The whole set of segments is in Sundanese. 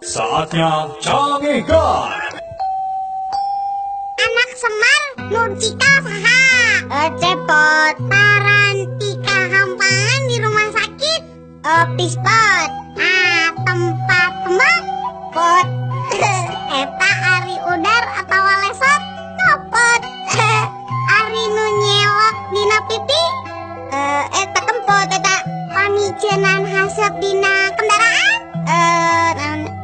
Saatnya Cangehgar. Anak Semar nu cikal saha? Cepot. Parantika hampangan di rumah sakit. Pispot. Ah, tempat tembak. Pot. Eta ari udar atau lesot. Copot. Ari nu nyewok dina pipi. Eta kempot eta. Pamicenan haseup dina kendaraan.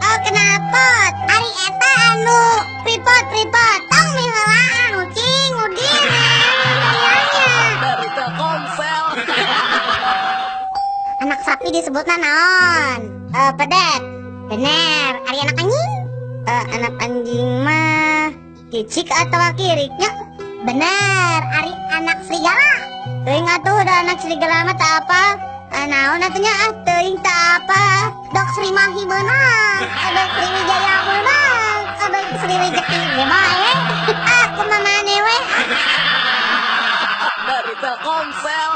Oh kenapot. Ari eta anu pripot pripot. Tong miheulaan ucing udin. Dari Telkomsel. Anak sapi disebutna naon? Pedet. Bener. Ari anak anjing? Anak anjing mah kicik atau kiriknya? Bener. Ari anak serigala. Teuing atuh da anak serigala mah teu apa? Naon atuh nya ah teuing teu apa. Dok Sri Mahi meunang, dok Sriwijaya meunang, dok Sriwijeki ge bae. Ah kumaha maneh we. Dari Telkomsel.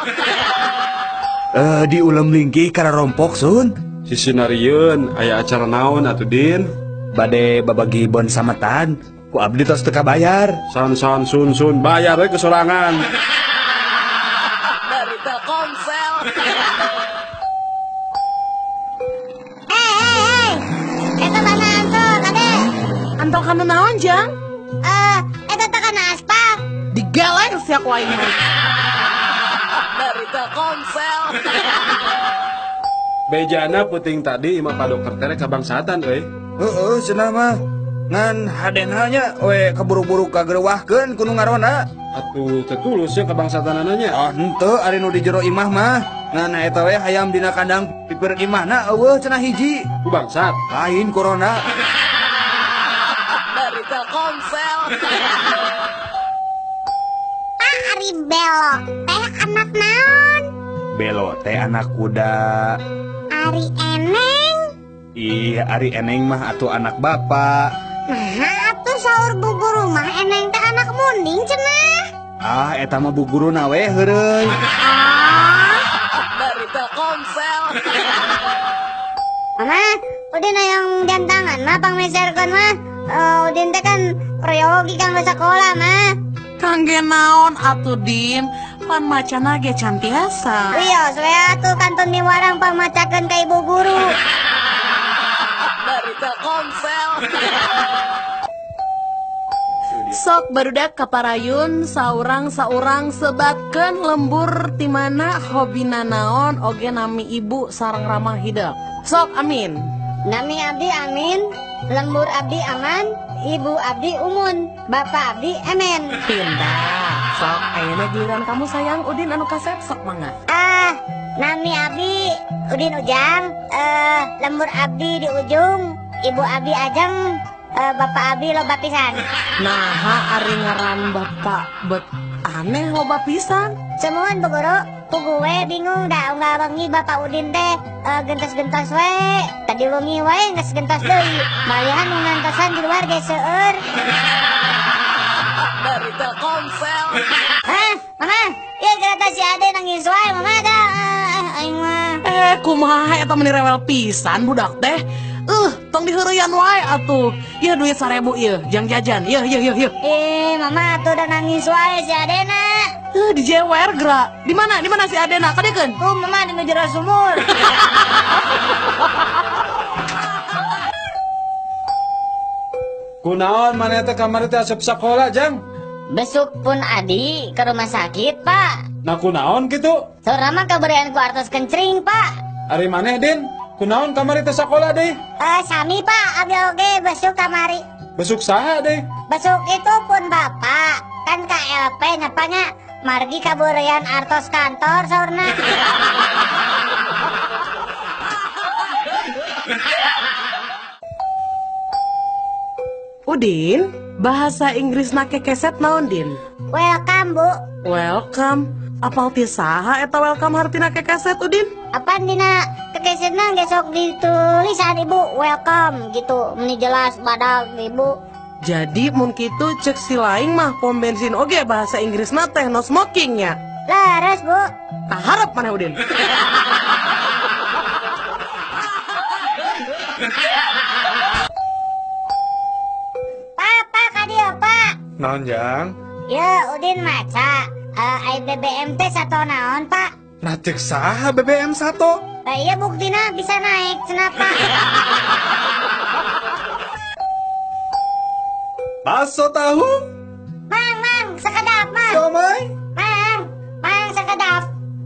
Di ulem lingkih kana rompok sun. Sisinarieun aya acara naon atuh Din? Bade babagi bon sametan, ku abdi tos teu kabayar. San-san sun-sun bayar we kesorangan. Dari Telkomsel. Hei, eta mana anto kade? Anto kana naon jang? Eta teh kana aspal. Digeleng sia ku aing. Dari Telkomsel. Bejana puting tadi imah Pak Dokter teh kabangsatan euy. Heeh, cenah mah. Ngan hadena nya we kaburu-buru kagerewahkeun ku nu ngaronda. Atuh teu tulus nya kabangsatanana nya. Ah henteu ari nu di jero imah mah. Ngan eta we hayam dina kandang pipir imahna eueuh cenah hiji. Ku bangsat. Lain corona. Dari Telkomsel. Tah ari belo teh anak naon? Belo teh anak kuda. Ari eneng? Ih, ari eneng mah atuh anak bapak. Nah, atuh saur bu guru mah eneng teh anak munding cenah. Ah, eta mah bu guruna we heureuy. Ah. Dari Telkomsel. Mama, Udin hayang jantangan mah pangmeserkeun mah. Udin teh kan proyogi kanggo sakola mah. Kangge naon atuh Din? Pan macana ge can tiasa. Wios we atuh kantun miwarang pangmacakeun ka ibu guru. Dari Telkomsel. Sok barudak kaparayun saurang-saurang sebatkeun lembur ti mana hobina naon oge nami ibu sareng ramah hidep. Sok amin. Nami abdi amin, lembur abdi aman, ibu abdi umun, bapak abdi emen. Pindah. Sok ayeuna giliran kamu sayang Udin anu kasep sok mangga. Ah, nami abdi Udin Ujang, lembur abdi di ujung, ibu abdi Ajeng, bapak abdi loba pisan. Naha ari ngaran bapak bet aneh loba pisan. Semuan Bu Guru, pugu we bingung da unggal wengi bapak Udin teh gentos-gentos we. Tadi wengi wae geus gentos deui. Malihan nu ngantosan di luar ge seueur. Dari Telkomsel. Hah, mama, ieu gereta si Ade nangis wae mama da. Aing mah. Kumaha eta meni rewel pisan budak teh. Tong diheureyan wae atuh. Ieu duit 1000 ieu, jang jajan. Ieu ieu ieu ieu. Mama atuh udah nangis wae si Adena. Dijewer geura. Di mana? Di mana si Adena? Kadekeun? Tuh mama di jero sumur. Kunaon maneh teh kamari teh asup sakola, Jang? Besuk pun adi ke rumah sakit, Pak. Nah kunaon kitu? Saurang mah kaberean ku artos kencring, Pak. Ari maneh, Din? Kunaon kamari teh sakola deh? Sami Pak, abdi oge besuk kamari. Besuk saha deh? Besuk itu pun bapak. Kan KLP nyapanya margi kaberean artos kantor saurna. Udin, bahasa Inggrisna kekeset naon Din? Welcome, Bu. Welcome. Apal ti saha eta welcome hartina kekeset Udin? Apaan dina kekesetna ge sok ditulisan Ibu welcome gitu, meni jelas badag Ibu. Jadi mun kitu cek si laing mah pom bensin oge bahasa Inggrisna teh no smoking nya. Leres, Bu. Kaharep maneh Udin. Naon jang? Ya Udin maca ai BBM teh sato naon Pak? Nah cek saha BBM sato? Iya buktina bisa naik cenah Pak. Bakso tahu? Mang, mang, sekedap mang. Siomay? Mang, mang sekedap.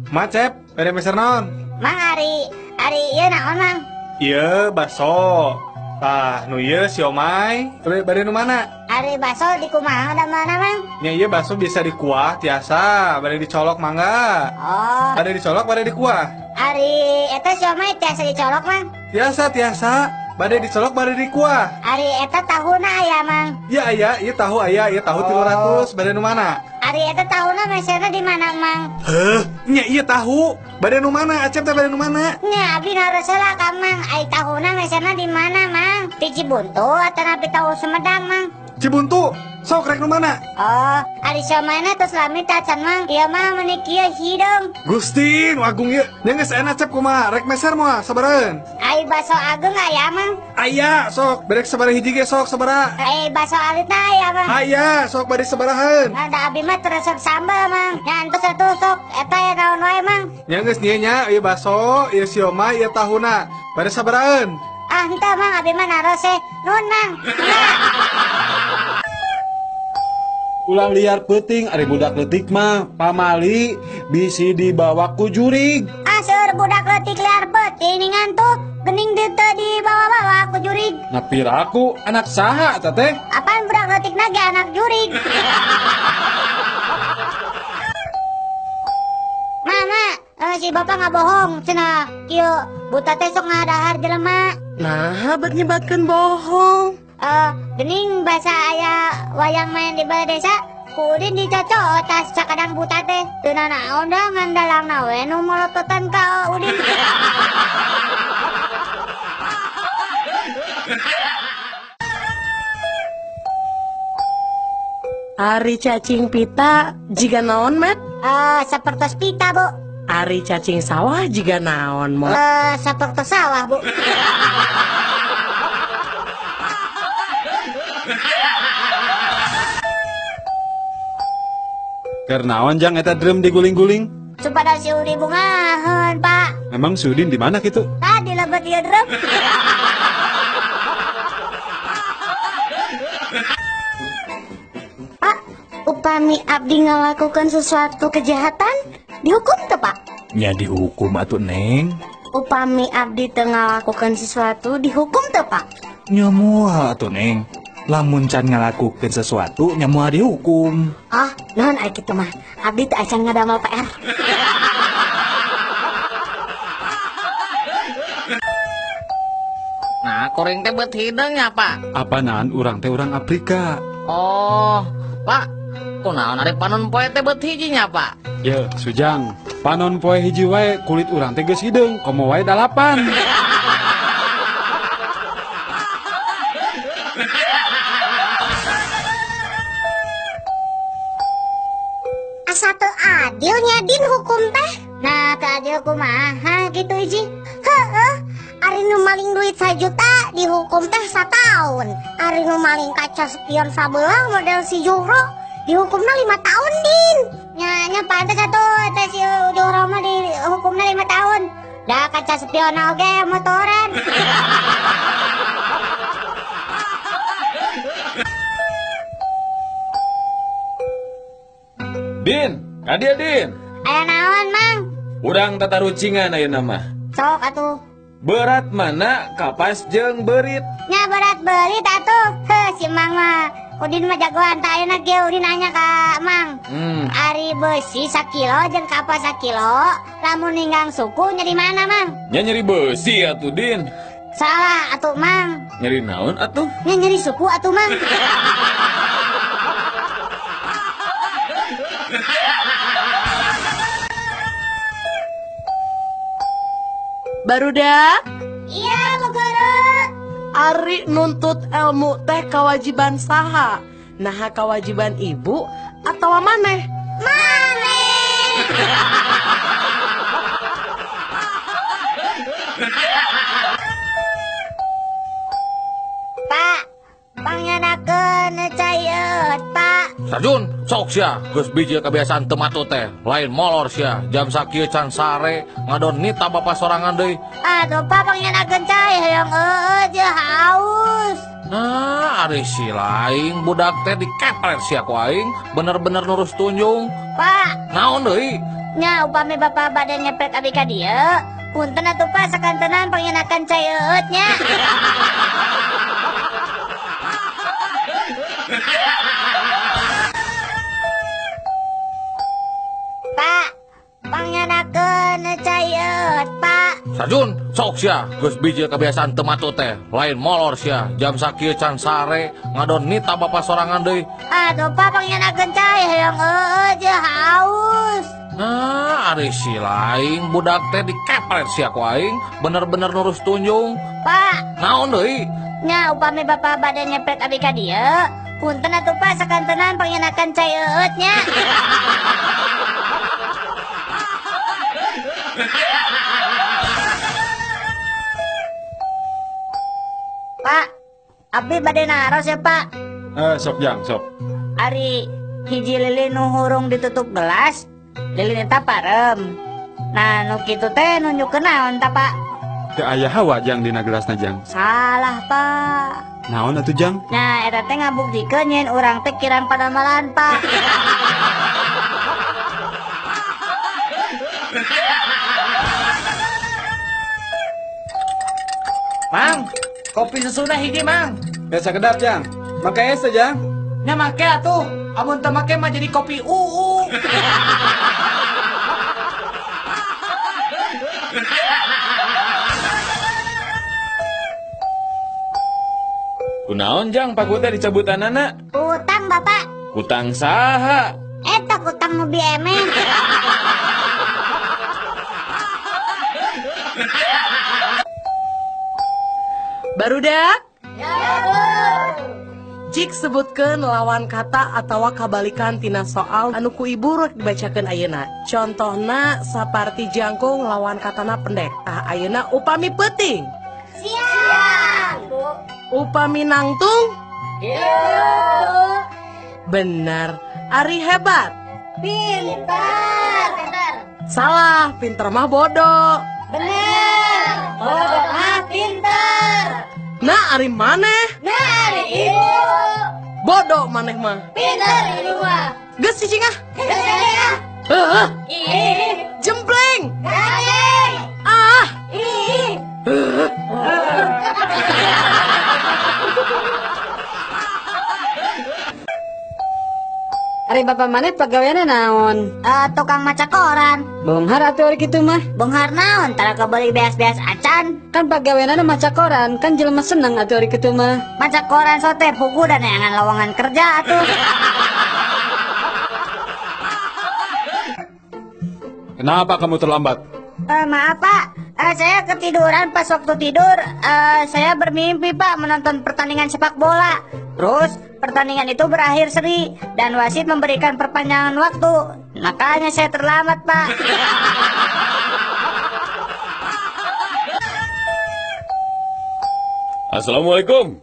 Macep, bade meser naon? Mang ari, ari ieu naon mang? Ieu bakso. Tah, nu ieu siomay. Bade nu mana? Ari bakso dikumaha da mana mang? Nya ieu bakso bisa dikuah tiasa, bade dicolok mangga. Oh. Bade dicolok bade dikuah. Ari eta siomay tiasa dicolok mang? Tiasa, tiasa. Bade dicolok bade dikuah. Ari eta tahuna aya mang? Ya aya, ieu tahu aya, ieu tahu 300, bade nu mana? Ari eta tahuna meserna di mana mang? Heuh, nya ieu tahu. Bade nu mana? Acep teh bade nu mana? Nya abdi naros heula ka mang, ai tahuna meserna di mana mang? Di Cibuntu atanapi tahu Sumedang mang? Cibuntu. Sok rek nu mana? Oh, ari siomayna tos lami tacan mang. Ieu mah meuni kieu hideung. Gusti, nu agung ieu. Nya geus enak Acep kumaha? Rek meser moal sabaraheun? Ai baso ageung aya mang? Aya, sok. Berek sabaraha hiji ge sok sabaraha? Ai baso alitna aya mang? Aya, sok bade sabaraheun? Nah, da abi mah teu resep sambal mang. Nya entos atuh sok eta ya naon wae mang? Nya geus nya nya ieu baso, ieu siomay, ieu tahuna. Bade sabaraheun? Ah, henteu mang, abi mah naros eh. Nuhun mang. Ulah liar peuting ari budak leutik mah pamali bisi dibawa ku jurig. Ah seueur budak leutik liar peuting ningan tuh geuning teu dibawa-bawa ku jurig. Nah piraku anak saha eta teh? Apaan budak leutik ge anak jurig. Mama, si bapak ngabohong cenah kieu buta teh sok ngadahar jelema. Nah, bet nyebatkeun bohong. Gening bahasa aya wayang main di balai desa ku Udin dicocok tas sakadang buta teh teu nanaon da ngan dalangna we nu molototan ka Udin. Ari cacing pita jiga naon met? Sapertos pita bu. Ari cacing sawah jiga naon mot? Sapertos sawah bu. Keur naon jang eta drum diguling-guling? Supada si Udin bungaheun, Pak. Memang si Udin di mana kitu? Tah di lebet ieu drum. Pak, upami abdi ngalakukan sesuatu kejahatan, dihukum teu, Pak? Nya dihukum atuh, Neng. Upami abdi teu ngalakukan sesuatu, dihukum teu, Pak? Nya moal atuh, Neng. Lamun can ngalakukeun sesuatu nya moal dihukum. Ah, naon ai kitu mah? Abdi teu acan ngadamel PR. Nah, kuring teh beut hideung nya, Pak. Apanaan urang teh urang Afrika. Oh, Pak, kunaon ari panon poe teh beut hiji nya, Pak? Ye, Sujang, panon poe hiji wae kulit urang teh geus hideung, komo wae 8. Asa teu adil nya din hukum teh. Nah, teu adil kumaha gitu Iji? Heeh, ari nu maling duit 1 juta dihukum teh 1 tahun. Ari nu maling kaca spion sabelah model si Johro dihukumna 5 tahun din. Nya nya pantes atuh teh si Johro mah dihukumna 5 tahun. Da kaca spion oge motoran. Din, kadia Din. Aya naon, Mang? Urang tatarucingan ayeuna mah. Sok atuh. Berat mana kapas jeung beurit? Nya berat beurit atuh. Heuh, si Mang mah. Udin mah jagoan tah ayeuna ge Udin nanya ka Mang. Ari beusi sakilo jeung kapas sakilo, lamun ninggang suku nyeri mana, Mang? Nya nyeri beusi atuh, Din. Salah atuh, Mang. Nyeri naon atuh? Nya nyeri suku atuh, Mang. Barudak? Iya, Bu Guru. Ari nuntut ilmu teh kewajiban saha? Naha kewajiban ibu atau maneh? Maneh. Pak, pangyanakeun cai Pak. Sarjun, sok sia, geus bijil kebiasaan teu matut teh. Lain molor sia, jam sakieu can sare, ngadon nita bapak sorangan deui. Aduh, Pak, pangyanakeun cai hayang eueuh jeung haus. Nah, ari si lain budak teh dikepret sia ku aing, bener-bener nurus tunjung. Pak, naon deui? Nya upami bapak bade nyepret abi ka dieu, punten atuh Pak sakantenan pangyanakeun cai eueut nya. Pak, pangyanakeun cai eueut, Pak. Sarjun, sok sia, geus bijil kebiasaan teu matut teh. Lain molor sia, jam sakieu can sare, ngadon nita bapak sorangan deui. Aduh, Pak, pangyanakeun cai hayang eueuh jeung haus. Nah, ari si lain budak teh dikepret sia ku aing, bener-bener nurus tunjung. Pak, naon deui? Nya upami bapak bade nyepret abi ka dieu, punten atuh Pak sakantenan pangyanakeun cai eueut nya. Pak, abdi bade naros ya Pak. Sok jang, sok. Ari hiji lilin nu hurung ditutup gelas, lilin eta parem. Nah, nu kitu teh nunjukkeun naon ta Pak? Teu aya hawa jang dina gelasna jang. Salah Pak. Naon atuh jang? Nah, eta teh ngabuktikeun nyeun urang teh kirang padamalan Pak. Mang, kopi susuna hiji Mang. Ya sakedap jang. Make es teh jang. Nya make atuh. Amun teu make mah jadi kopi uu. Kunaon jang paku teh dicabutanana? Utang Bapak. Utang saha? Eta utang nu biemen. Barudak? Ya, Bu. Cik sebutkeun lawan kata atawa kabalikan tina soal anu ku ibu rek dibacakeun ayeuna. Contohna saparti jangkung lawan katana pendek. Tah ayeuna upami peuting. Siang, Bu. Upami nangtung? Iya, Bu. Bener. Ari hebat. Pintar. Salah, pinter mah bodoh. Bener. Bodoh mah pinter. Nah, ari maneh? Nah, ari ibu. Bodoh maneh mah. Pinter ibu mah. Geus cicing ah. Geus cicing ah. Heuh. Ih. Jempleng. Garing. Ah. Ih. Ari bapak maneh pagaweanna naon? Tukang maca koran. Beunghar atuh ari kitu mah. Beunghar naon? Tara kabeuli beas-beas acan. Kan pagaweanna maca koran, kan jelema seneng atuh ari kitu mah. Maca koran sote pugu dan neangan lowongan kerja atuh. Kenapa kamu terlambat? Maaf Pak, saya ketiduran pas waktu tidur. Saya bermimpi Pak menonton pertandingan sepak bola. Terus pertandingan itu berakhir seri dan wasit memberikan perpanjangan waktu. Makanya saya terlambat Pak. Assalamualaikum.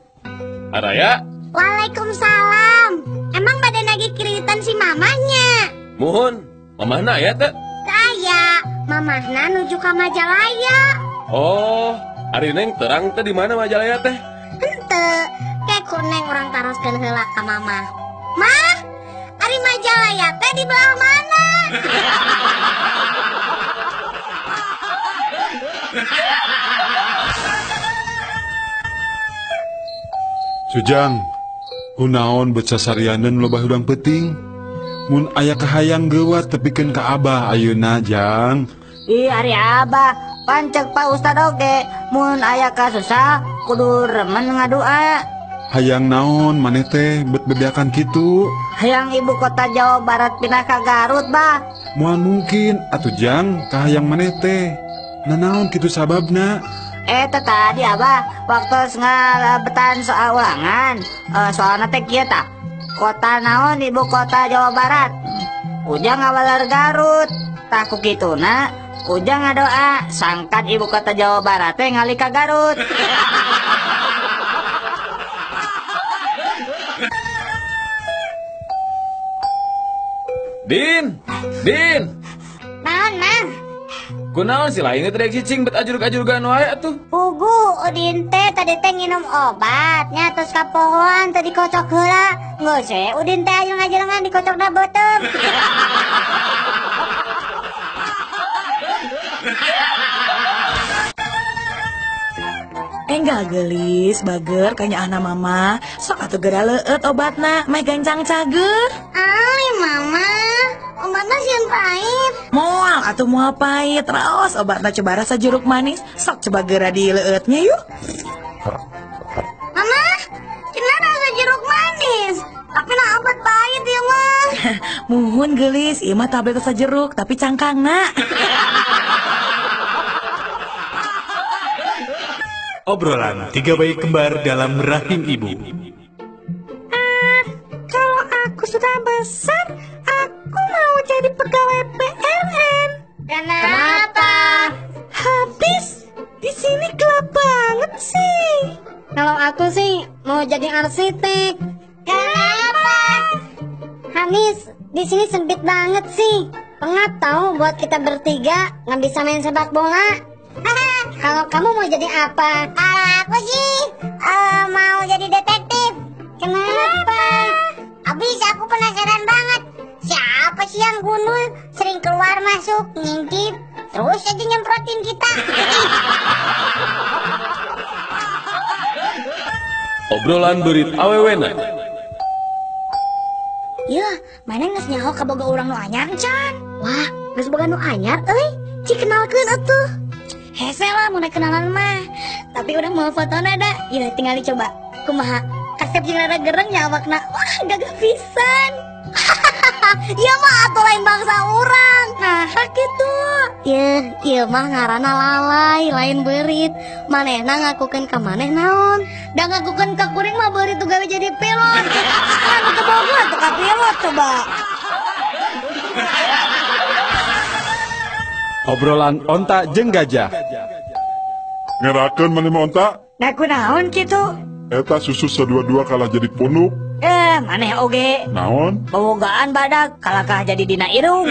Araya. Waalaikumsalam. Emang badan lagi kiritan si mamahnya? Muhun, mamahna ya teh? Saya, mamahna nuju ka Majalaya. Oh, ari neng terang teh di mana Majalaya teh? Henteu. Ku neng urang taroskeun heula ka mamah. Mah, ari Majalaya teh di belah mana? Sujang, kunaon bet sasarianeun loba hudang peuting? Mun aya kahayang geuwat tepikeun ka abah ayeuna jang. Ih, ari abah, pancek Pak Ustad oge, mun aya kasusah kudu remen ngadua. Hayang naon maneh teh bet bebeakan kitu? Hayang ibu kota Jawa Barat pindah ka Garut, bah. Moal mungkin atuh jang kahayang maneh teh. Nanaon kitu sababna? Eta tadi abah waktu ngalebetan soal ulangan, soalna teh kieu tah. Kota naon ibu kota Jawa Barat? Ujang ngawaler Garut. Tah ku kituna ujang ngadoa sangkan ibu kota Jawa Barat teh ngalih ka Garut. Din, Din. Naon, Mang? Kunaon si lain teh cicing bet ajurug-ajurugan wae atuh. Pugu Udin teh tadi teh nginum obat nya terus kapohoan tadi kocok heula. Geus we Udin teh ajurug-ajurugan dikocokna beuteung. Enggak gelis, bager kayaknya anak mama. Sok atuh geura leueut obatna, meh gancang cager. Ai mama, obatna sieun pahit. Moal atuh moal pahit, raos obatna coba rasa jeruk manis. Sok coba geura dileueutnya yuk. Mama, cenah rasa jeruk manis. Tapi nah obat pahit ya mah. Muhun gelis, ieu mah tablet rasa jeruk tapi cangkangna. Obrolan tiga bayi kembar dalam rahim ibu. Kalau aku sudah besar, aku mau jadi pegawai PLN. Kenapa? Habis di sini gelap banget sih. Kalau aku sih mau jadi arsitek. Kenapa? Hamis, di sini sempit banget sih. Pengap tahu buat kita bertiga nggak bisa main sepak bola. Kalau kamu mau jadi apa? Kalau aku sih mau jadi detektif. Kenapa? Abis aku penasaran banget. Siapa sih yang gundul sering keluar masuk ngintip terus aja nyemprotin kita. Obrolan beurit awewena. Yeuh, mana geus nyaho kaboga urang nu anyar can? Wah, geus boga nu anyar euy. Cik kenalkeun atuh. Hese lah mau kenalan mah. Tapi udah mau fotona da. Ya tinggal dicoba. Kumaha? Kasep jeung rada gereng nya awakna. Wah, gagah pisan. Ieu mah atuh lain bangsa urang. Nah, kitu. Yeuh, ieu mah ngaranna lalai, lain beurit. Manehna ngakukeun ka maneh naon? Da ngakukeun ka kuring mah beurit tuh gawe jadi pilot. Kan teu boga atuh ka pilot coba. Obrolan onta jeung gajah. Ngerakeun maneh mah onta? Nah kunaon kitu? Eta susu sadua-dua kalah jadi punuk. Maneh oge. Naon? Bobogaan badak kalakah jadi dina irung.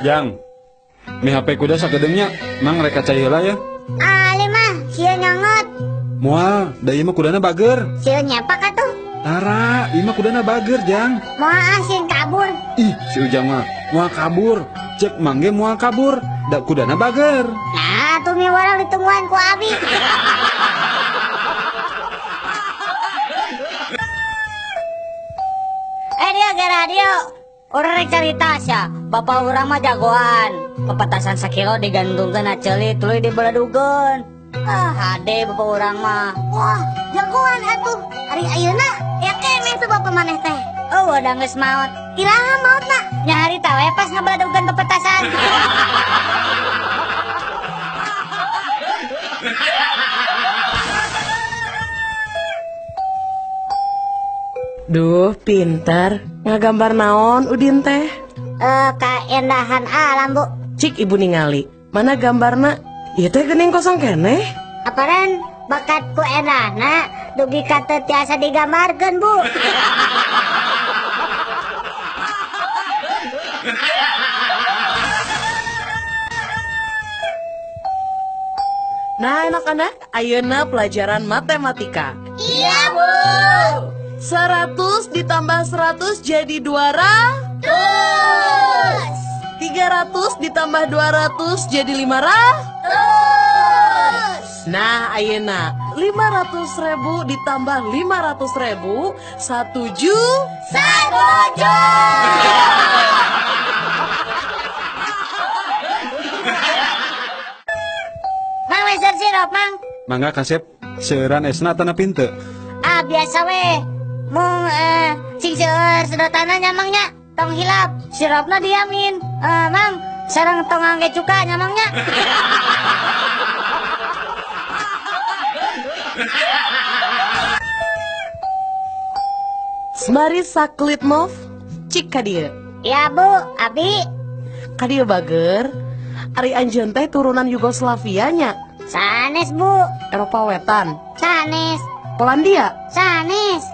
Jang, mi HP kuda sakedeungnya, mang rek cai heula ya. Ali mah sieun nyongot. Moal, da ieu mah kudana bager. Sieun nyepak atuh. Tara, ieu mah kudana bager, Jang. Moal ah sieun kabur. Ih, si Ujang mah moal kabur. Cek mangge moal kabur, da kudana bager. Nah, tuh mi warang ditungguan ku abi. Dia ge radio. Urang rek carita sia, bapak urang mah jagoan. Pepetasan sakilo digantungkeun na ceuli tuluy dibeledugeun. Ah, hade bapak urang mah. Wah, jagoan atuh. Ari ayeuna ya keneh tuh bapak maneh teh. Oh, udah geus maot. Iraha maotna? Nya harita we pas ngabeledugeun pepetasan. Duh, pintar. Ngagambar naon Udin teh? Kaendahan alam, Bu. Cik ibu ningali. Mana gambarna? Ieu teh geuning kosong keneh. Aparan bakat ku endahna dugi ka teu tiasa digambarkeun, Bu. Nah, anak-anak, ayeuna pelajaran matematika. Iya, Bu. 100 ditambah 100 jadi 200. 300 ditambah 200 jadi 500. Nah, ayeuna 500.000 ditambah 500.000 1 juta. 1 juta. Mang meser sirup, Mang. Mangga kasep, seueuran esna tanah pinte. Ah, biasa we. Mung sing seueur sedotana nyamangnya, tong hilap, sirupna diamin. Mang, sareng tong ngangge cuka nyamangnya. Semari Saklitmov, cik ka dieu. Ya Bu, abi. Ka dieu bager. Ari anjeun teh turunan Yugoslavia nya. Sanes Bu. Eropa Wetan. Sanes. Polandia. Sanes.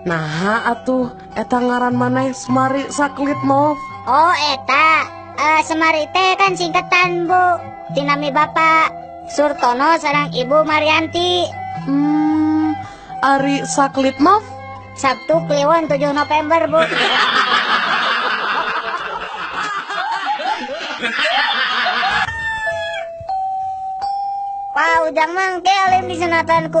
Nah atuh eta ngaran maneh Semari Saklitnov. Oh eta Semari teh kan singkatan Bu tinami Bapak Surtono sareng Ibu Marianti. Ari Saklitnov Sabtu Kliwon 7 November Bu. Wah, Ujang mang ke alim disunatan ku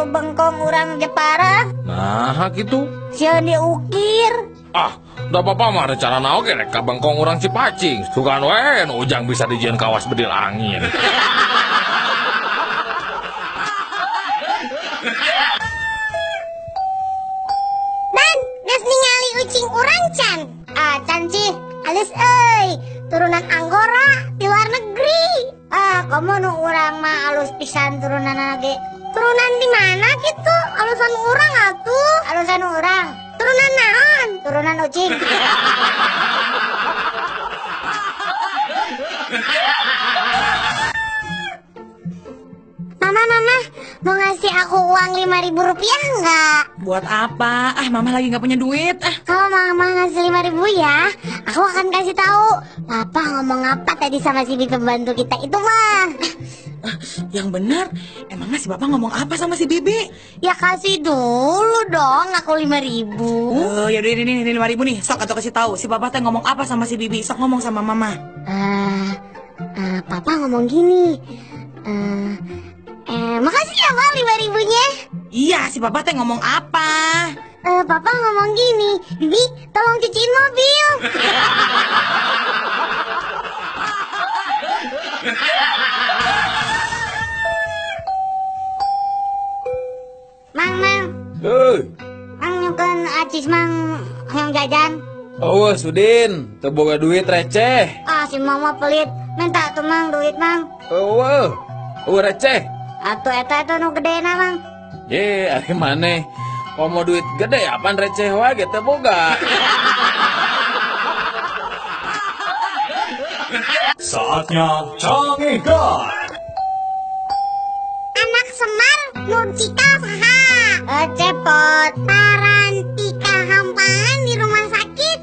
bengkong urang Jepara. Nah, gitu. Sieun diukir. Ah, da bapak mah rencana oge rek ka bengkong urang Cipacing. Sugan we nu Ujang bisa dijieun kawas bedil angin. Dan, geus ningali ucing urang can. Ah, can cih, alus euy, turunan Anggora di luar negeri. Ah, komo nu urang mah alus pisan turunanna ge. Turunan di mana gitu? Alusan urang atuh. Alusan urang. Turunan naon? Turunan ucing. Mama, mama, mau ngasih aku uang 5.000 rupiah nggak? Buat apa? Ah, mama lagi nggak punya duit. Ah. Kalau mama ngasih 5.000 ya, aku akan kasih tahu. Papa ngomong apa tadi sama si bibi pembantu kita itu mah? Yang benar, emangnya si bapak ngomong apa sama si bibi? Ya kasih dulu dong, aku 5.000. Oh, ya udah ini 5.000 nih. Sok atau kasih tahu si papa teh ngomong apa sama si bibi. Sok ngomong sama mama. Papa ngomong gini. Makasih ya, Pak, 5.000-nya. Iya, si papa teh ngomong apa? Papa ngomong gini, Bibi, tolong cuciin mobil. Mang, mang. Mang nyukeun acis mang yang jajan. Oh, Sudin, teu boga duit receh. Ah, si mama pelit. Minta tuh mang duit, mang. Eueuh. Eueuh receh. Atuh eta itu nu gedena mang. Ye, ari maneh komo duit gede apaan receh wae ge teu boga. Saatnya Cangehgar. Anak Semar Nurcika saha? Cepot. Parantika hampaan di rumah sakit.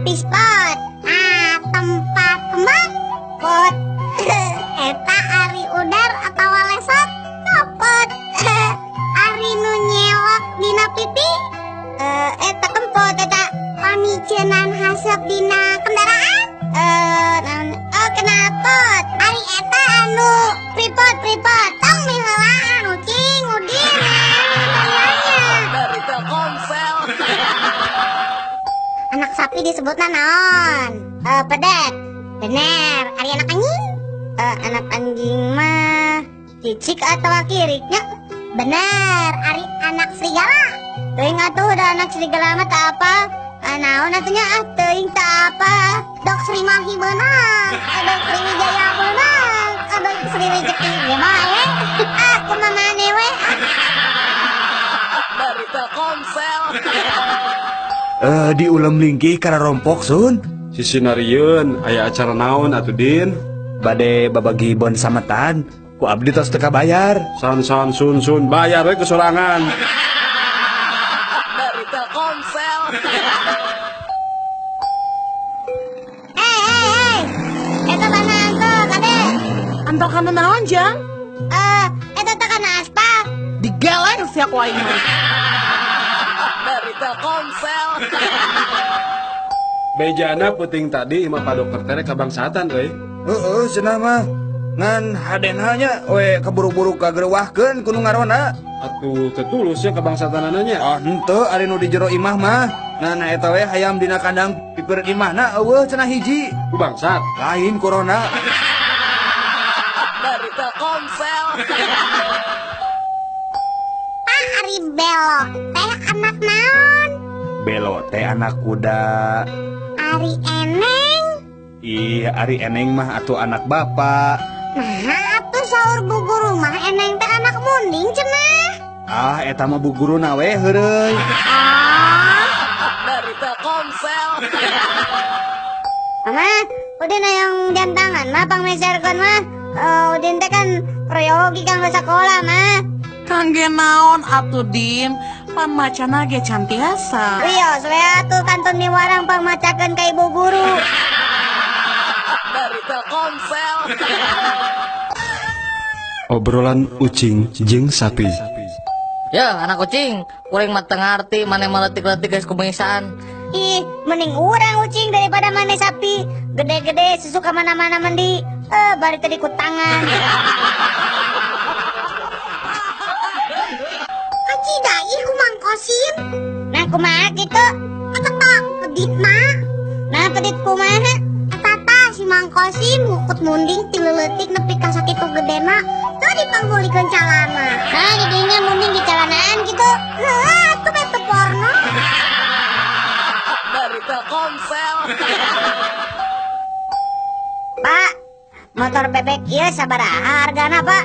Pispot. Ah, tempat kembang. Pot. Eta ari udar atau lesot copot. Ari nu nyewok dina pipi. Eta kempot eta pamicenan haseup dina kendaraan. Oh knalpot. Ari eta anu pripot pripot tong miheulaan ucing udin. Dari Telkomsel. Anak sapi disebutna naon? Pedet. Bener. Ari anak anjing? Anak anjing mah cicik atau kiriknya? Bener, ari anak serigala. Teuing atuh da anak serigala mah tak apa. Naon atunya ah teuing tak apa. Dok Sri Mahi beunang, dok Sri Wijaya beunang, dok Sri Rejeki ge mah we. Ah kumaha maneh we. Dari Telkomsel. Di ulem lingkih kana rompok sun. Sisinarieun aya acara naon atuh Din? Bade babagi bon sametan, ku abdi tos teu kabayar. San san sun sun bayar we kesorangan. Dari Telkomsel. Hei. Eta kana anto kade. Anto kana naon, Jang? Eta teh kana aspal. Digeleng sia ku aing mah. Dari Telkomsel. Bejana peuting tadi imah Pak Dokter teh kabangsatan euy. Heeh, cenah mah. Ngan hadena nya we keburu-buru kagerewahkeun ku nu ngarona. Atuh teu tulus nya kabangsatanana nya. Ah, henteu ari nu di jero imah mah. Nah eta we hayam dina kandang pipir imahna eueuh cenah hiji. Ku bangsat. Lain corona. Dari Telkomsel. Ah, ari belo teh anak naon? Belo teh anak kuda. Ari eneng? Ih, ari eneng mah atuh anak bapak. Nah, atuh saur bu guru mah eneng teh anak munding cenah. Ah, eta mah bu guru na we heureuy. Ah, dari Telkomsel. Mama, Udin yang jantangan mah pangmeserkeun mah. Udin teh kan proyogi kanggo sakola mah. Kangge naon atuh Din, pan macana ge can tiasa. Wios we atuh kantun miwarang pangmacakeun ka ibu guru. Dari Telkomsel. Obrolan ucing jeung sapi. Ya, anak kucing, kuring mah teu ngarti maneh mah leutik-leutik geus kumisaan. Ih, mending urang ucing daripada maneh sapi. Gede-gede susu ka mana-mana mandi. Bari tadi ku tangan. Aci dai ku Mang Kosim. Nah kumaha kitu? Eta tah pedit mah. Nah pedit kumaha? Eta tah si Mang Kosim ngukut munding ti leutik nepi ka sakitu gedena. Teu dipanggulikeun calana. Nah jadinya munding di calanaan kitu. Heuh, atuh bete porno. Dari Telkomsel. Pak, motor bebek ieu sabaraha hargana, Pak?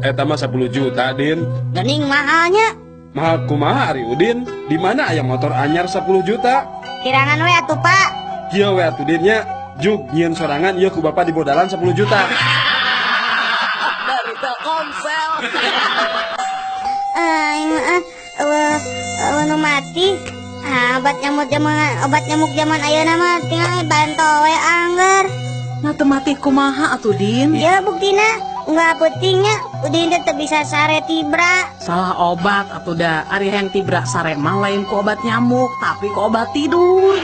Eta mah 10 juta, Din. Geuning mahalnya. Mahal kumaha ari Udin? Di mana aya motor anyar 10 juta? Kirangan we atuh, Pak. Kieu we atuh Din nya, jug nyieun sorangan ieu ku bapak dibodalan 10 juta. Dari Telkomsel. Eueuh nu mati. Ah, obat nyamuk zaman ayeuna mah tinggal banto we angger. Nah teu mati kumaha atuh Din? Ya buktina nggak pentingnya Udin teh teu bisa sare tibra. Salah obat atuh da, ari hayang tibra sare mah lain ku obat nyamuk tapi ku obat tidur.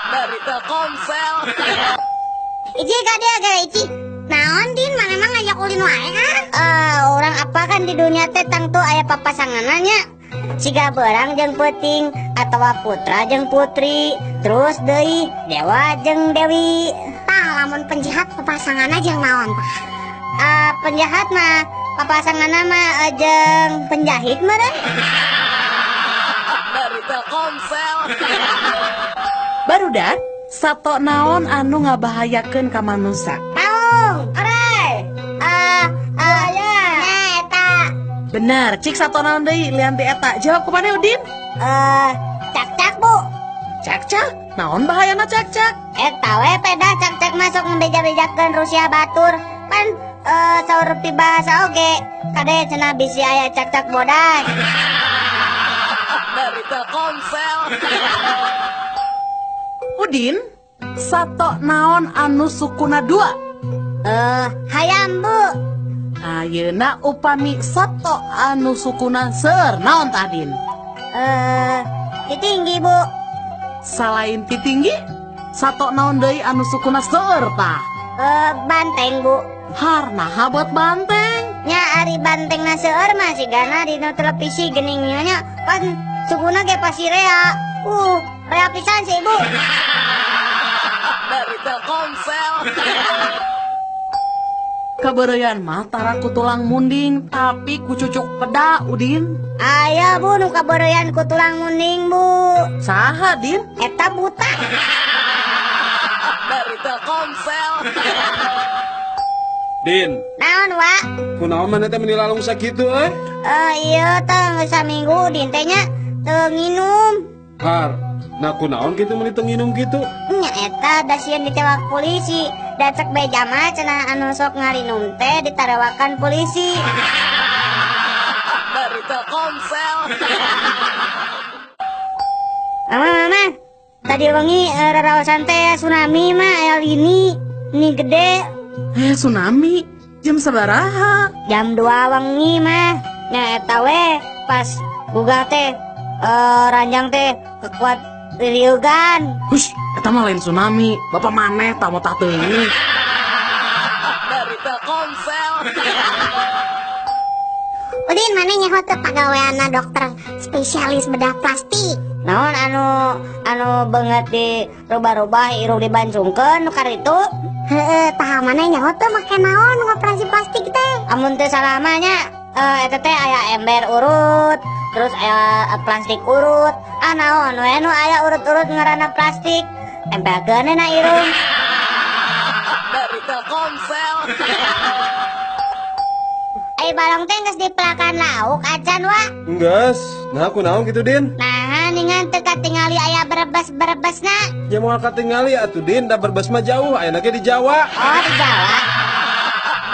Dari Telkomsel. Ici ka dia gara ici. Naon Din mana mah ngajak ulin wae ah? Orang apa kan di dunia teh tangtu aya papasanganna. Siga berang jeung peuting atawa putra jeung putri, terus deui dewa jeung dewi. Tah lamun penjahat papasanganna jeung naon tah? Penjahat mah papasanganna mah jeung penjahit meureun. Dari Telkomsel. Barudak, sato naon anu ngabahayakeun ka manusa? Taung, orai. Ya. Bener, cik sato naon deui lian ti eta. Jawab ku maneh Udin? Cak-cak, Bu. Cak-cak? Naon bahayana cak-cak? Eta we pedah cak-cak masuk ngebeja-bejakeun Rusia batur. Pan saur pibahasa oge. Kade cenah bisi aya cak-cak bodas. Dari Telkomsel. Udin, sato naon anu sukuna dua? Hayam, Bu. Ayeuna upami sato anu sukuna seueur naon tah Din? Titinggi, Bu. Salain titinggi, sato naon deui anu sukuna seueur tah? Banteng, Bu. Harnaha buat banteng? Nya ari bantengna seueur mah sigana dina televisi geuning nya pan sukuna ge pasti rea. Rea pisan sih, Bu. Dari Telkomsel. Kabeureuyan mah tara ku tulang munding tapi ku cucuk peda Udin. Aya Bu nu kabeureuyan ku tulang munding, Bu. Saha Din? Eta buta. Dari Telkomsel. Din. Naon, Wak? Kunaon maneh teh meuni lalung sakitu euy? Ieu teh geus saminggu Udin teh nya teu nginum. Har, nah kunaon kitu meuni teu nginum kitu? Nya eta da sieun ditewak polisi. Da cek beja mah cenah anu sok ngarinum teh ditarewakan polisi. Dari Telkomsel. Mama, mama, tadi wengi raraosan teh tsunami mah aya lini, ini gede. Tsunami? Jam sabaraha? Jam 2 wengi mah. Nya eta we pas gugah teh ranjang teh kekuat liliugan. Hush, eta mah lain tsunami. Bapak maneh tah mau tah teuing. Dari Telkomsel. Udin maneh nyaho teu pagaweanna dokter spesialis bedah plastik. Naon anu beungeut di rubah-rubah irung dibancungkeun nu karitu? Heeh, tah maneh nyaho teu make naon ngoperasi plastik teh? Amun teu salah mah nya eta teh aya ember urut, terus aya plastik urut. Ah naon we nu aya urut-urut ngaranna plastik. Tempelkeun na irung. Dari Telkomsel. Ai balong teh geus dipelakan lauk acan wa? Enggeus. Nah kunaon kitu Din? Nah ningan teu katingali aya berebes-berebesna. Ya moal katingali atuh Din, da berebes mah jauh, ayeuna ge di Jawa. Oh, di Jawa.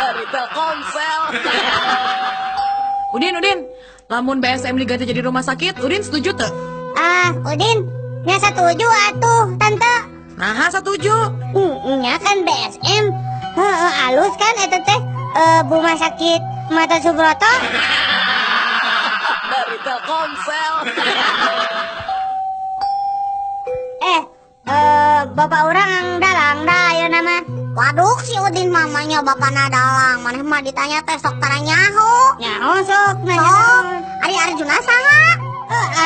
Dari Telkomsel. Udin, Udin, lamun BSM diganti jadi rumah sakit, Udin setuju teu? Ah, Udin, nya setuju atuh, Tante. Nah, setuju. Nya kan BSM, heeh, alus kan eta teh rumah sakit Mata Subroto. Dari Telkomsel. Bapak orang dalang dah ayeuna mah. Waduh, si Udin mamanya bapana dalang. Maneh mah ditanya teh sok tara nyaho. Nyaho sok nanya. Sok. Ari Arjuna saha?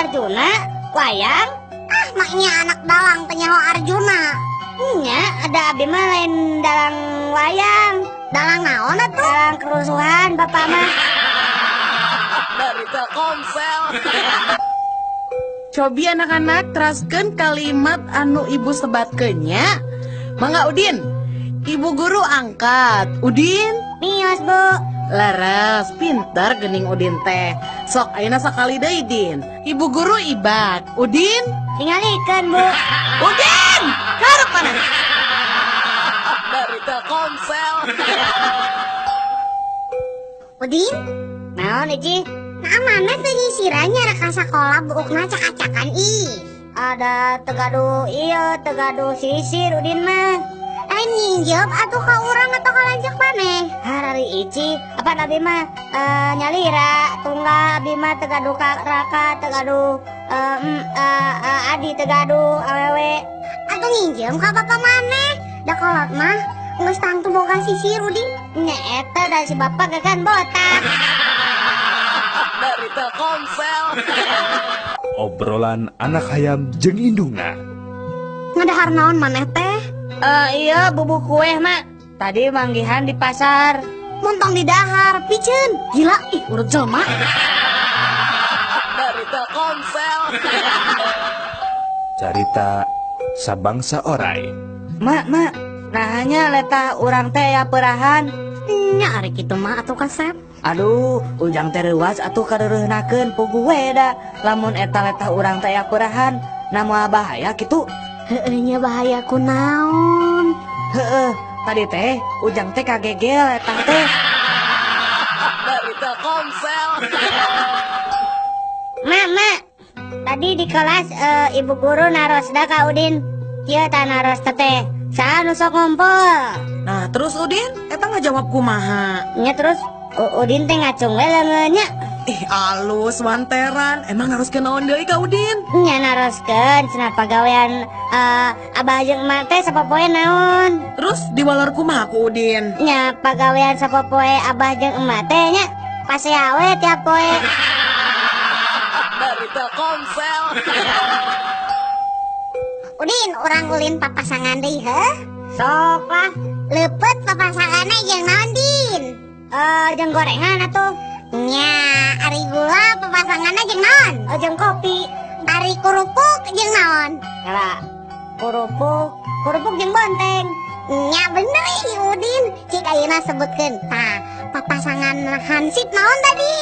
Arjuna wayang. Ah, maknya anak dalang teh nyaho Arjuna. Nya, ada abi mah lain dalang wayang. Dalang naon atuh? Dalang kerusuhan bapak mah. Dari Telkomsel. Cobi anak-anak teraskeun kalimat anu ibu sebatkeun nya. Mangga Udin. Ibu guru angkat. Udin? Mios, Bu. Leres, pinter gening Udin teh. Sok ayeuna sakali deui, Din. Ibu guru ibak. Udin? Tingalikeun, Bu. Udin! Karep mana? Dari Telkomsel. Udin? Naon, Ici? Nah, mana teu nyisirannya rek ka sakola buukna acak-acakan ih. Ada tegaduh ieu, tegaduh sisir Udin mah. Lain nginjep atuh ka urang atau ka lanceuk maneh. Harari Ici, apa abi mah nyalira tunggal abi mah tegaduh ka Raka, tegaduh Adi tegaduh awewe. Atuh nginjem ka bapak maneh. Da kolot mah geus tangtu boga sisir Udin. Nya eta da si bapak kan botak. Dari Telkomsel. Obrolan anak hayam jeung indungna. Ngadahar naon maneh teh? Iya, bubuk kue, Mak. Tadi manggihan di pasar. Montong di dahar, piceun. Gila, ih urut jelema. Dari Telkomsel. Carita sabangsa orai. Mak, mak, nahanya letah urang teh ya perahan. Nya ari kitu mah atuh kasep. Aduh, ujang teh reuas atuh kareureunahkeun puguh we da. Lamun eta letah urang teh ya perahan, na moal bahaya kitu. Heueuh nya bahaya kunaon? Heueuh, tadi teh ujang teh kagegel letah teh. Dari Telkomsel. Mak, mak, tadi di kelas ibu guru naros da ka Udin. Kieu tah naros teh. Saha nu sok ngumpul? Nah, terus Udin eta ngajawab kumaha? Nya terus Udin teh ngacung we leungeun nya. Ih, alus wanteran. Emang naroskeun naon deui ka Udin? Nya naroskeun cenah pagawean abah jeung emak teh sapopoe naon. Terus diwaler kumaha ku Udin? Nya pagawean sapopoe abah jeung emak teh nya pasea we tiap poe. Dari Telkomsel. Udin, urang ulin papasangan deui heuh? Sok lah. Leupeut papasanganna jeung naon, Din? Jeung gorengan atuh. Nya, ari gula papasanganna jeung naon? Jeung kopi. Ari kerupuk jeung naon? Kala, kerupuk jeung bonteng. Nya bener ih Udin. Cik ayeuna sebutkeun. Tah, papasangan hansip naon tadi?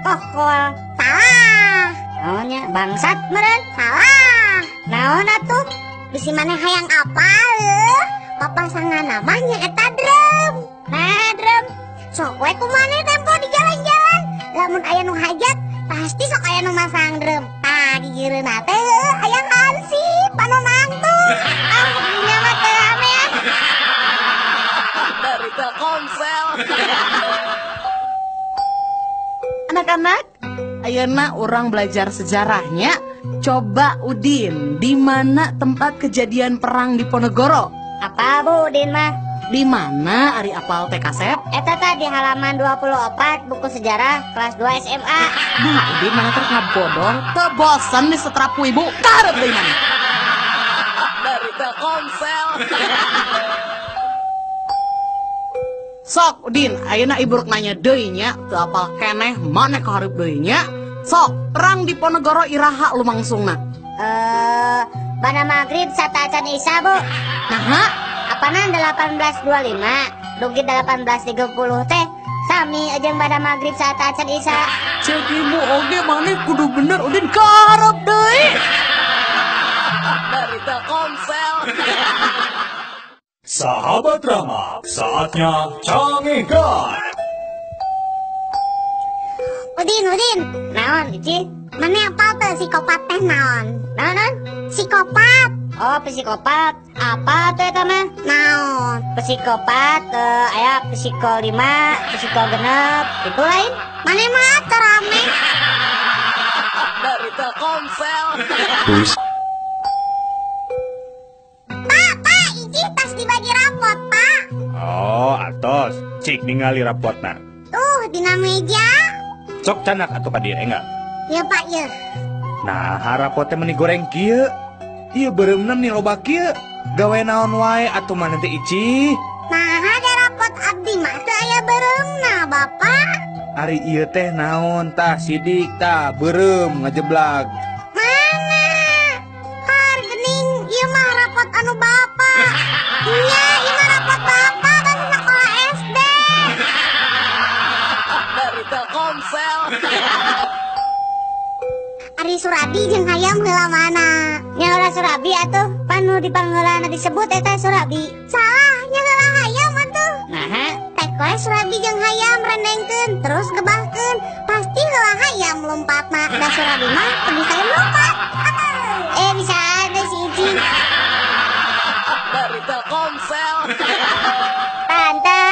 Tokol. Salah. Naonnya bangsat meureun? Salah. Naon atuh? Bisi maneh hayang apal heuh? Papasangan namanya eta drum. Nah, drum. Sok we ku maneh tempo di jalan-jalan. Lamun aya nu hajat, pasti sok aya nu masang drum. Tah, gigireunna teh hayang hansip anu nangtung. Ah, dinya mah teu rame ah. Dari Telkomsel. Anak-anak, ayeuna urang belajar sejarahnya. Coba Udin, di mana tempat kejadian perang Diponegoro? Apa Bu Udin mah? Di mana ari apal teh kasep? Eta tah di halaman 24 buku sejarah kelas 2 SMA. Nah, Udin mana teh ngabodor, teu bosen di setrap ku ibu. Karep deui mana? Dari Telkomsel. Sok Udin, ayeuna ibu rek nanya deui nya, teu apal keneh maneh kahareup deui nya. Sok, perang Diponegoro iraha lumangsungna? Bana maghrib sateuacan Isya, Bu. Naha? Apanan 1825 dugi 1830 teh sami jeung bada maghrib sateuacan Isya. Cek ibu oge maneh kudu bener Udin karep deui. Dari Telkomsel. Sahabat Rama, saatnya cangekan. Udin, Udin. Naon, Ici? Mana apal teu psikopat teh naon? Naon, naon? Psikopat. Oh, psikopat. Apa tuh eta mah? Naon? Psikopat, aya psiko 5, psiko 6, itu lain. Mana mah rame. Dari Telkomsel. Pak, Pak, Ici tas dibagi rapot, Pak. Oh, atos. Cik ningali rapotna. Tuh, dina meja. Sok canak atuh ka dieu enggak? Ya, Pak, ya. Nah, rapot teh meni goreng kieu. Ieu beureumna meni loba kieu. Gawe naon wae atuh maneh teh Ici? Nah, ada rapot abdi mah teu aya beureumna, Bapak. Ari ieu teh naon tah sidik tah beureum ngajeblag. Mana? Har geuning ieu mah rapot anu Bapak. Nya, ieu mah rapot Bapak kan sekolah SD. Dari Telkomsel. Ari Surabi jeung hayam heula mana? Nya heula Surabi atuh, pan nu dipangheulana disebut eta Surabi. Salah, nya heula hayam atuh. Naha? Tek we Surabi jeung hayam rendengkeun terus gebahkeun, pasti heula hayam lompatna, da Surabi mah teu bisa lompat. Bisa ada si Ici. Dari Telkomsel. Tante.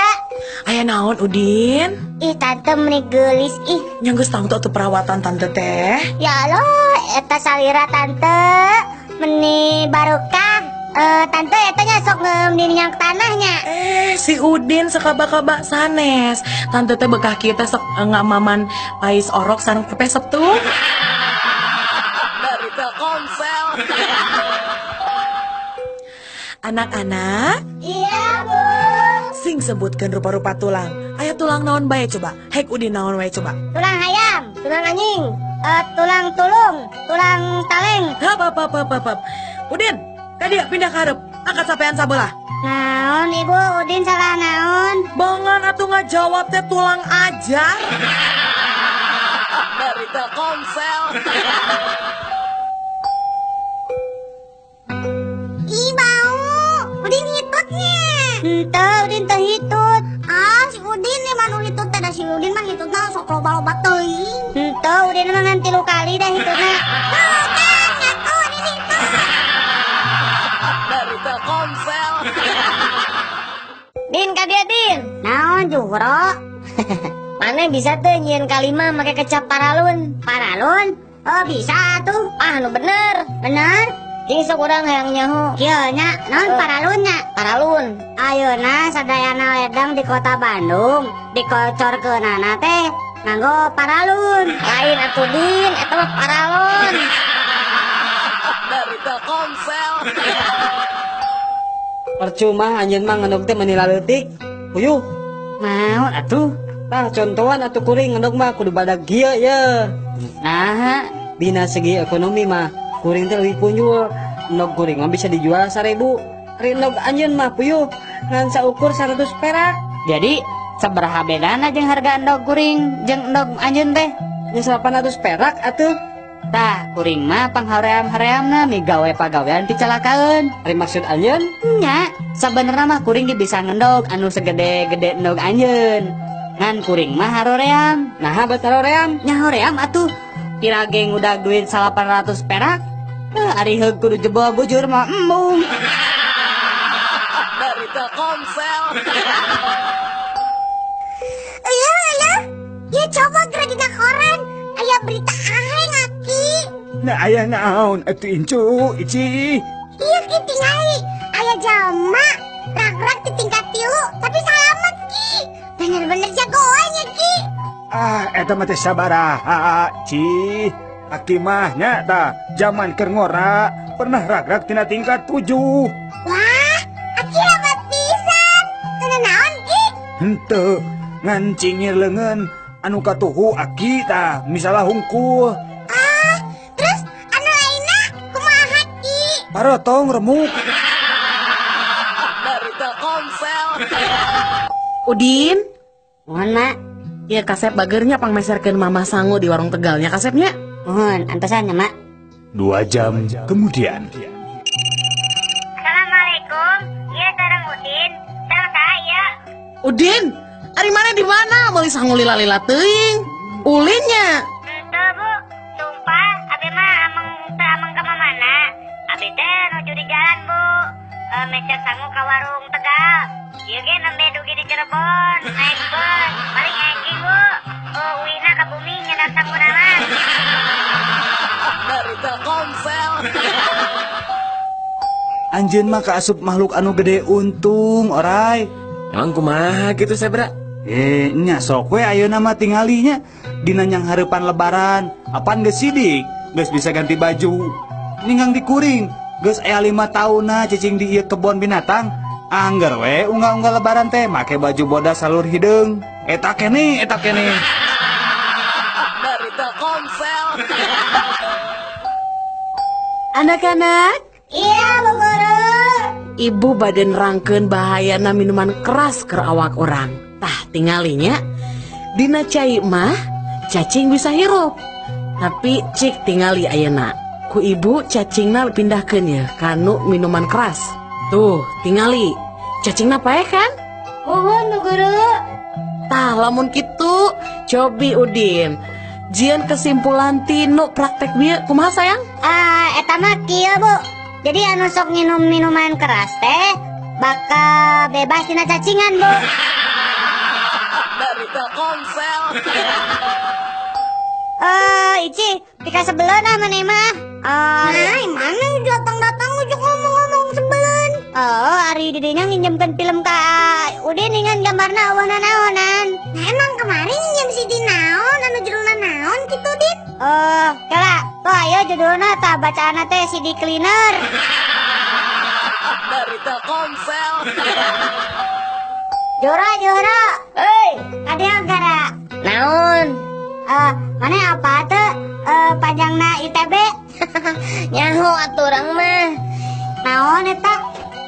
Aya naon Udin? Ih tante meni geulis ih. Nya geus tangtu atuh perawatan tante teh. Ya Allah, eta salira tante meni barokah. Tante eta nya sok ngeum tanahnya. Si Udin sakaba-kaba sanes. Tante teh bekah kieu teh sok ngamaman pais orok sareng tempe tuh. Dari Telkomsel. Anak-anak. Iya, Bu. Sing sebutkan rupa-rupa tulang. Aya tulang naon bae coba? Hek Udin naon wae coba? Tulang hayam, tulang anjing, tulang tulung, tulang taleng. Hap hap hap hap hap. Udin, kadieu pindah ka hareup. Angkat sampean sabelah. Naon Ibu, Udin salah naon? Bongan atuh ngajawab teh tulang ajar. Dari Telkomsel. Ih bau, Udin hitutnya. Henteu, Udin teu hitut. Ah, si Udin ya mah nu hitut teh, da si Udin mah hitutna sok loba-loba teuing. Henteu, Udin mah ngan 3 kali dah hitutna. Tuh kan, ngaku Udin hitut. Dari Telkomsel. Din ka dieu Din. Naon Juhro? Mana bisa teu nyieun kalima make kecap paralun? Paralun? Oh bisa tuh. Ah nu bener. Bener? Jadi sok urang hayang nyaho. Kieu nya, naon paralun nya? Paralun. Ayeuna sadayana ledeng di kota Bandung dikocorkeunana teh nganggo paralun. Lain atuh Din, eta mah paralon. Dari Telkomsel. Percuma anjeun mah ngendog teh meni laleutik. Puyuh. Naon atuh? Tah contohan atuh kuring ngendog mah kudu badag kieu ye. Naha? Dina segi ekonomi mah kuring teh leuwih punjul. Endog kuring mah bisa dijual 1000. Ari endog anjeun mah puyuh ngan saukur 100 perak. Jadi sabaraha bedana jeung harga endog kuring jeung endog anjeun teh? Nya 800 perak atuh. Tah kuring mah panghaream-hareamna migawe pagawean dicalakaeun. Ari maksud anjeun? Nya, sabenerna mah kuring ge bisa ngendog anu segede-gede endog anjeun. Ngan kuring mah haroream. Naha bet haroream? Nya hoream atuh. Pira ge ngudag duit 800 perak. Ari heug kudu jebol bujur mah embung. Dari Telkomsel. Iya, iya. Ya coba geura dina koran. Aya berita aheng aki. Nah aya naon atuh incu Ici. Iya ki tingali. Aya jalma rag-rag di tingkat 3 tapi salamet ki. Bener-bener jagoan ya ki. Ah eta mah teh sabaraha Ci. Aki mah nya tah zaman keur ngora pernah rag-rag tina tingkat 7. Wah, aki hebat pisan. Teu naon ki? Henteu, ngan cingir leungeun anu katuhu aki tah misalah hungkul. Ah, terus anu lainna kumaha ki? Parotong remuk. Dari Telkomsel. Udin, mohon mak. Iya kasep bagernya pangmeserkeun mama sangu di warung Tegalnya kasepnya. Mohon, antosan ya mak. 2 jam kemudian. Assalamualaikum, iya sareng Udin. Udin, ari mana di mana? Meuli sangu lila-lila teuing. Ulinnya. Henteu, Bu. Sumpah, abi mah ameng teu ameng ka mana. Abi teh nuju di jalan, Bu. Meser sangu ka warung Tegal. Ieu ge nembe dugi di Cirebon, naik bus, paling engking, Bu. Uwina ka bumi nyedak sanguna mah. Dari Telkomsel. Anjeun mah kaasup makhluk anu gede untung, orai. Emang kumaha gitu Sebra? Nya sok we ayeuna mah tingalinya dina nyang hareupan lebaran. Apan geus sidik, geus bisa ganti baju. Ninggang dikuring, geus aya 5 taunna cicing di ieu kebon binatang. Angger we unggal-unggal lebaran teh make baju bodas salur hideung. Eta keneh, eta keneh. Dari Telkomsel. Anak-anak. Iya, Bu Guru. Ibu baden rangkeun bahayana minuman keras keur awak orang. Tah tingalinya dina cai mah cacing bisa hirup. Tapi cik tingali ayeuna. Ku ibu cacingna pindahkeun ya kanu minuman keras. Tuh, tingali. Cacingna paeh kan? Uhun, Bu Guru. Tah lamun kitu cobi Udin. Jieun kesimpulan tinu praktek bieu kumaha sayang? Eta mah kieu, Bu. Jadi anu sok nginum minuman keras teh bakal bebas tina cacingan, Bu. Dari Telkomsel. Ici, pika sebeleun ah maneh mah. Nah, mana datang-datang ujuk ngomong-ngomong sebeleun. Oh, ari didinya nginjemkeun film ka Udin dengan gambarna eueuh nanaonan. Nah, emang kemarin nginjem si Din naon anu judulna naon kitu, Din? Oh, kela. Tuh ayo judulna tah bacaanna teh CD Cleaner. Dari Telkomsel. Jora, Jora. Hei, kadieu gara. Naon? Mana apa tuh panjangna ITB? Nyaho atuh urang mah. Naon eta?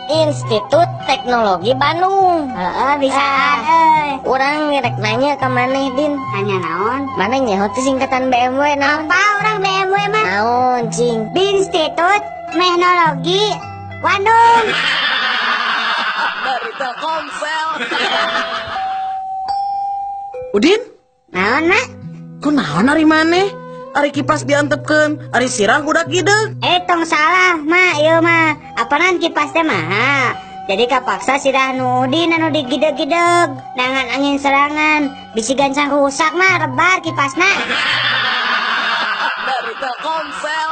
Institut Teknologi Bandung. Heeh, bisaan euy. Urang rek nanya ka maneh, Din. Nanya naon? Maneh nyaho teh singkatan BMW naon? Apa urang BMW mah? Naon, cing? Institut Teknologi Bandung. Dari Telkomsel. Udin? Naon, Mak? Kunaon ari maneh? Ari kipas diantepkeun, ari sirah budak hideung. Tong salah, Mak, ieu mah. Apanan kipas teh mah? Jadi kapaksa sirah nu Udin anu digideg-gideg, nangan angin serangan, bisi gancang rusak mah rebar kipasna. Dari Telkomsel.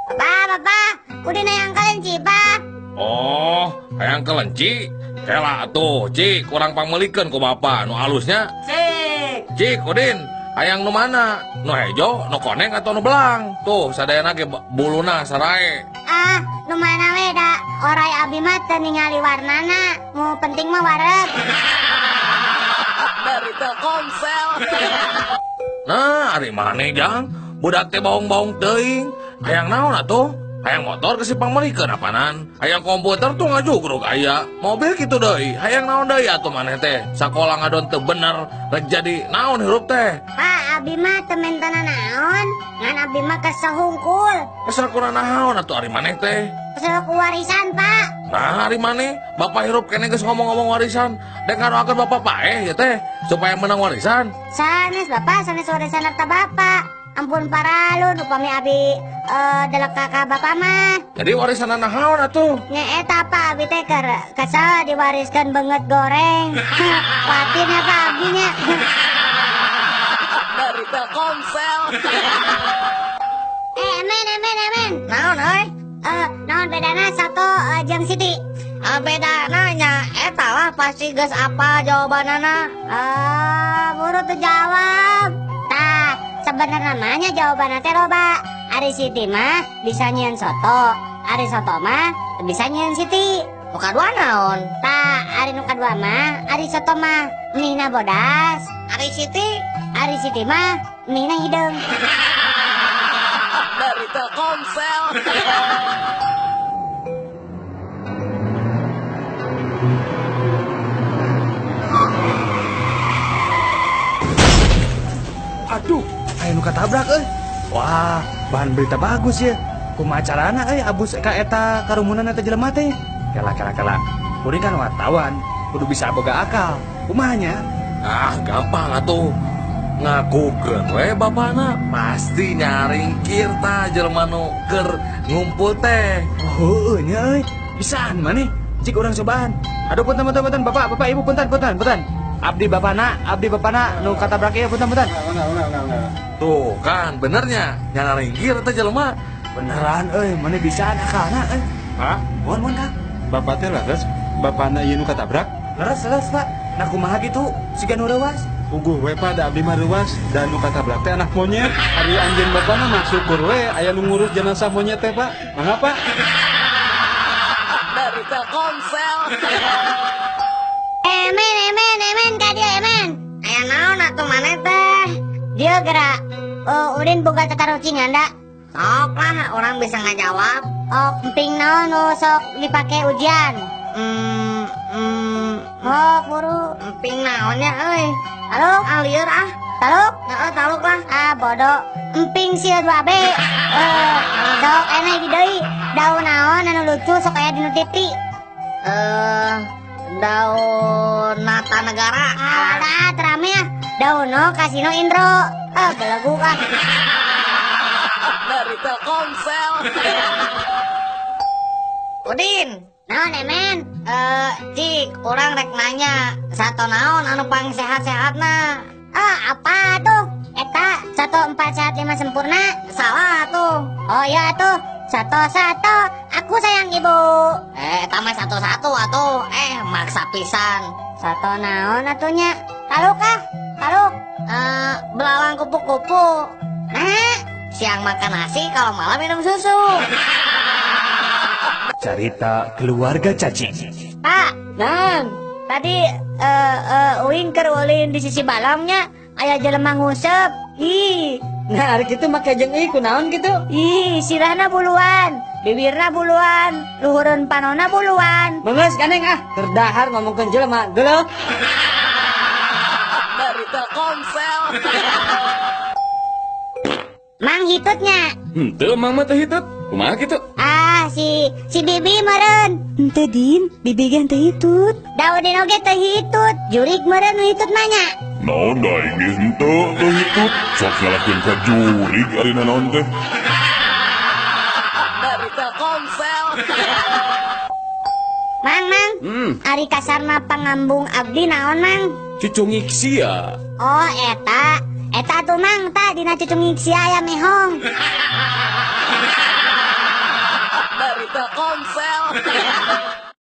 Bapak, bapak, Udin hayang kelenci, Pak. Oh, hayang kelenci? Kela atuh, Cik, kurang pangmelikeun ku bapak nu alusnya. Cik. Cik, Udin, hayang nu mana? Nu hejo, nu koneng atau nu belang? Tuh, sadayana ge buluna sarae. Ah, nu mana we da orai abi mah teu ningali warnana, nu penting mah wareg. Dari Telkomsel. Nah, ari maneh jang, budak teh baung-baung teuing. Hayang naon atuh? Hayang motor ke si pangmelikeun apanan? Hayang komputer tuh ngajugruk aya. Mobil kitu deui. Hayang naon deui atuh maneh teh? Sakola ngadon teu bener, rek jadi naon hirup teh? Pak, abi mah teu mentana naon, ngan abi mah kesel hungkul. Kesel kuna naon atuh ari maneh teh? Kesel ku warisan, Pak. Nah, ari maneh, bapak hirup keneh geus ngomong-ngomong warisan. Dek ngadoakeun bapak paeh ieu teh supaya menang warisan. Sanes bapak, sanes warisan harta bapak. Ampun paralun upami abi delek ka bapak mah. Jadi warisan naon atuh? Nya eta Pak, abi teh keur kesel diwariskeun beungeut goreng. Patin ya Pak abi nya. Dari Telkomsel. Emen emen emen. Naon euy? Naon bedana soto jeung Siti? Bedana nya eta lah pasti geus apa jawabanana. Buru teu jawab. Tah, sebenarnya namanya jawabanna teh loba. Ari Siti mah bisa nyieun soto, ari soto mah bisa nyieun Siti. Nu kadua naon? Tah, ari nu kadua mah ari soto mah mihna bodas. Ari Siti? Ari Siti mah mihna hideung. Dari Telkomsel. Aduh, aya nu katabrak euy. Wah, bahan berita bagus ya. Kumaha carana euy abus ka eta karumunan eta jelema teh. Kela kela kela. Kuring kan wartawan, kudu bisa boga akal. Kumaha nya? Ah, gampang atuh. Ngakukeun we bapana pasti nyaringkir tah jelema nu keur ngumpul teh. Oh, heueuh nya euy. Bisaan maneh. Cik urang cobaan. Aduh punten punten punten bapak, bapak ibu punten punten punten. Abdi bapana nu katabrak ieu punten punten. Tuh kan benernya nyaringkir teh jelema. Beneran euy, maneh bisaan akalna euy. Hah? Mohon mohon Kang. Bapak teh leres, bapana ieu nu katabrak? Leres leres Pak. Nah kumaha gitu siga nu reuas. Uguh we Pak, da abdi mah reuas, da nu katabrak teh anak monyet. Ari anjeun bapana mah syukur we aya nu ngurus jenazah monyet teh Pak. Mangga Pak. Dari Telkomsel. Emen emen emen ka dieu emen. Aya naon atuh maneh teh? Dieu geura Udin boga tatarucingan da. Sok lah orang bisa ngajawab. Oh, emping naon nu sok dipake ujian? Oh, buru. Emping naonnya euy? Taluk? Ah, lieur ah. Taluk? Heeh, taluk lah. Ah, bodoh. Emping sieun wabe. Sok enak di deui. Daun naon anu lucu sok aya dina TV? Daun Nata Negara. Ah, terame ah. Daun no Kasino Indro. Ah, belegu ah. Dari Telkomsel. Udin. Naon emen? Cik, orang rek nanya, sato naon anu pang sehat-sehatna? Ah, apa tuh? Eta 1 4 sehat 5 sempurna. Salah tuh. Oh iya tuh. 1 1 aku sayang ibu. Eta mah 1 1 atuh. Maksa pisan. Sato naon atunya? Taluk ah, taluk. Belalang kupu-kupu. Nah, siang makan nasi, kalau malam minum susu. Cerita keluarga cacing. Pak, Nan, tadi uing keur ulin di sisi balongnya aya jelema nguseup. Ih, nah ari kitu make jeung euy kunaon kitu? Ih, sirahna buluan, bibirna buluan, luhureun panona buluan. Meungeus ganeng ah, keur dahar ngomongkeun jelema geuleuh. Dari Telkomsel. Mang hitutnya. Henteu mang mah teu hitut. Kumaha kitu? Ah, si Bibi meureun. Henteu Din, Bibi ge henteu hitut. Daudin oge teu hitut, jurig meureun nu hitut mah nya. Naon da aing ge henteu teu hitut. Sok nyalahkeun ka jurig ari naon teh. Dari Telkomsel. Mang, mang. Ari kasarna pangambung abdi naon, Mang? Cucungik sia. Oh, eta. Eta tuh Mang, ta dina cucungik sia aya mehong. Dari Telkomsel.